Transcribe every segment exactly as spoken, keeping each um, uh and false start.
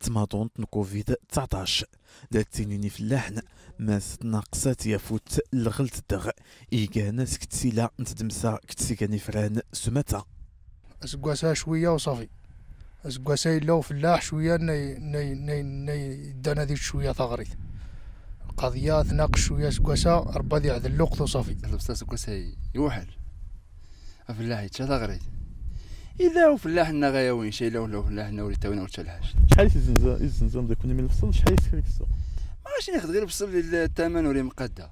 tmaḍunt n covid tseɛṭac. Da ttinin ifellaḥen, ma s tnaqsat yafut lɣelt ddeɣ, igan seg tsila n tdemsa g tsga n ifran s umata. Aseggas-a cwiya uṣafi. Aseggas-a yella ufellaḥ cwiya nna, nna, nna, nna yeddan ad yečč cwiya taɣrit. Lqaḍya tnaqes cwiya aseggas-a, Rebbi ad yeɛdel lweqt uṣafi. Lebṣel aseggas-a yewḥel. Afellaḥ yečča taɣrit. Illa ufellaḥ nna ɣa yawin ca, illa ufellaḥ nna ur ittawin ur čča lḥaǧ. Cḥal i tzenza-, i tzenzam dakuni mi lefṣel, cḥal i tefri deg ssuq? Ma ɣac nixdem ɣir lefṣel, illa taman ur imqadda.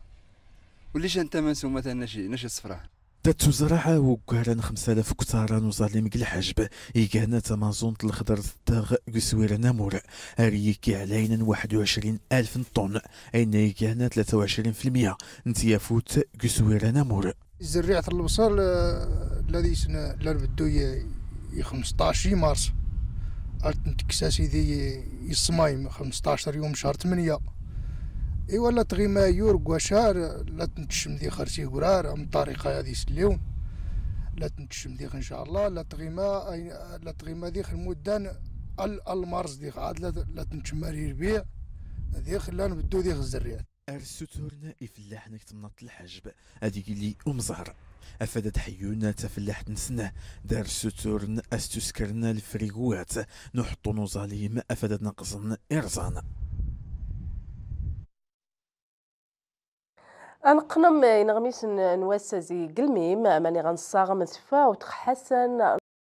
Ulac an taman s umata nna ci, nna ci ṣṣefraḥ. Da ttuẓraḥ uggar n xemsa alaf uktar n uẓalim g lḥajb, igan tamaẓunt n lxedṛt ddeɣ g uswir n amur, ar yikki ɛlayen n waḥed u ɛecrin alef n ṭṭun, ayen igan tlata u ɛecrin filmya n tyafut g uswir n amur. Zerriɛt n lebṣel, eh, la di sen, la nbeddu i, i xemsṭac i mars. Ar tentekkes a sidi i, i ṣṣmayem, xemsṭac yum cehṛ tmenya. Iwa la tɣima yur gwacar, la tenteccem di xer s igrar, am ṭṭariqa ya di selliwn. La tenteccem dix, ncallah, la tɣima, ay, la tɣima dix lmudda n al, al mars dix, ɛad la, la tenteccem ar irbiɛ, dix la nbeddu dix zerriɛt. Ar ssuturn ifellaḥen g temnaḍt n lḥajb ad igli umẓar, afad ad ḥeyyun tafellaḥt-nsen, d ar ssuturn as ttuskren lfriguwat n uḥeṭṭu n uẓalim, afad ad naqẓen irẓan. Ad neqqnem ineɣmisen n wass-a zi gelmim, mani ɣa nessaɣ am tfawt x Ḥasan